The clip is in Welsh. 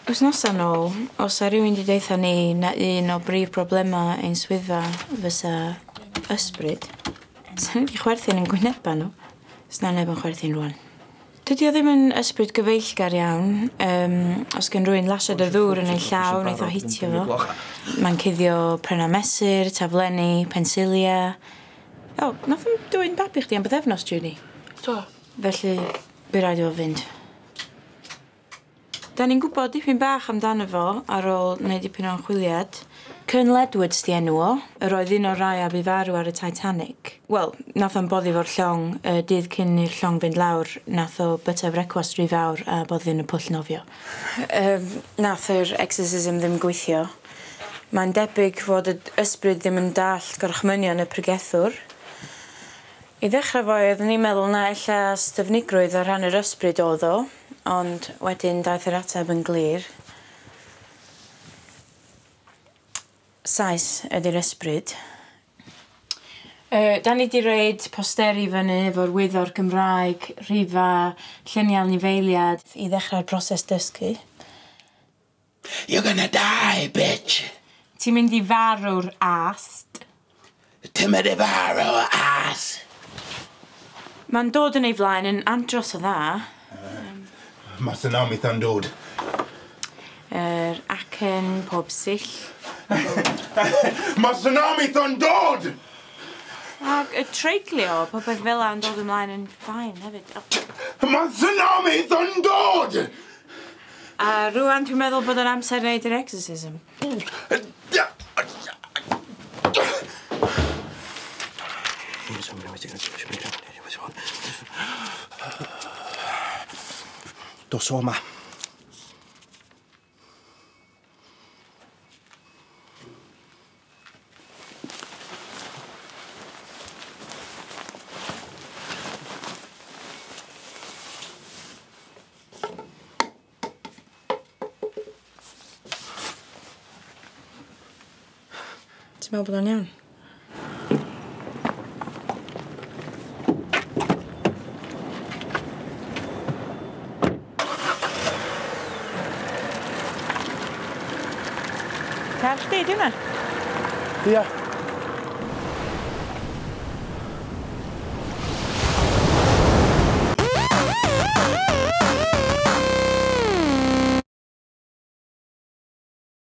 Wsnosa nôl, os 'a rywun 'di deutha ni na un o brif problema ein swyddfa fysa ysbryd, sa ni 'di chwerthin yn gwyneba nhw. Sna neb yn chwerthin rŵan. Dydy o ddim yn ysbryd gyfeillgar iawn. Os gen rywun lasiad o ddŵr yn ei llaw, wneith o hitio fo. Mae'n cuddio prenna mesur, taflenni, pensilia. O, nath o'm dwyn babi chdi am bythefnos, Judy? Do. Felly, by raid i fo fynd. Da ni'n gwybod dipyn bach amdano fo ar ôl wneud dipyn o ymchwiliad. Colonel Edwards 'di enw o. Yr oedd un o'r rai a bu farw ar y Titanic. Wel, nath o'm boddi fo'r llong y dydd cyn i'r llong fynd lawr, nath o byta frecwast rhy fawr a boddi yn y pwll nofio. Nath yr exorcism ddim gweithio. Mae'n debyg fod y ysbryd ddim yn dallt gorchmynion y pregethwr. I ddechrau fo, oeddwn i'n meddwl na ella styfnigrwydd o rhan yr ysbryd oedd o, ond wedyn daeth yr ateb yn glir. Sais ydy'r ysbryd. Da ni 'di roid posteri fyny efo'r wyddor Gymraeg, rhifa, lluniau anifeiliad i ddechrau'r broses dysgu. You're gonna die, bitch! Ti'n mynd i farw'r ast. Ti'n mynd i farw, ass! Mae'n dod yn ei flaen yn andros o dda. Mae tsunami yn dod. Yr acen, pob sill. Mae tsunami yn dod! Ac y treiglio, popeth fel 'a yn dod ymlaen yn fine hefyd. Mae tsunami yn dod! A rŵan dwi'n meddwl bod o'n amser wneud yr exorcism. Dos o 'ma. Ti'n meddwl bod o'n iawn? Car chdi, di hwnna? Ia.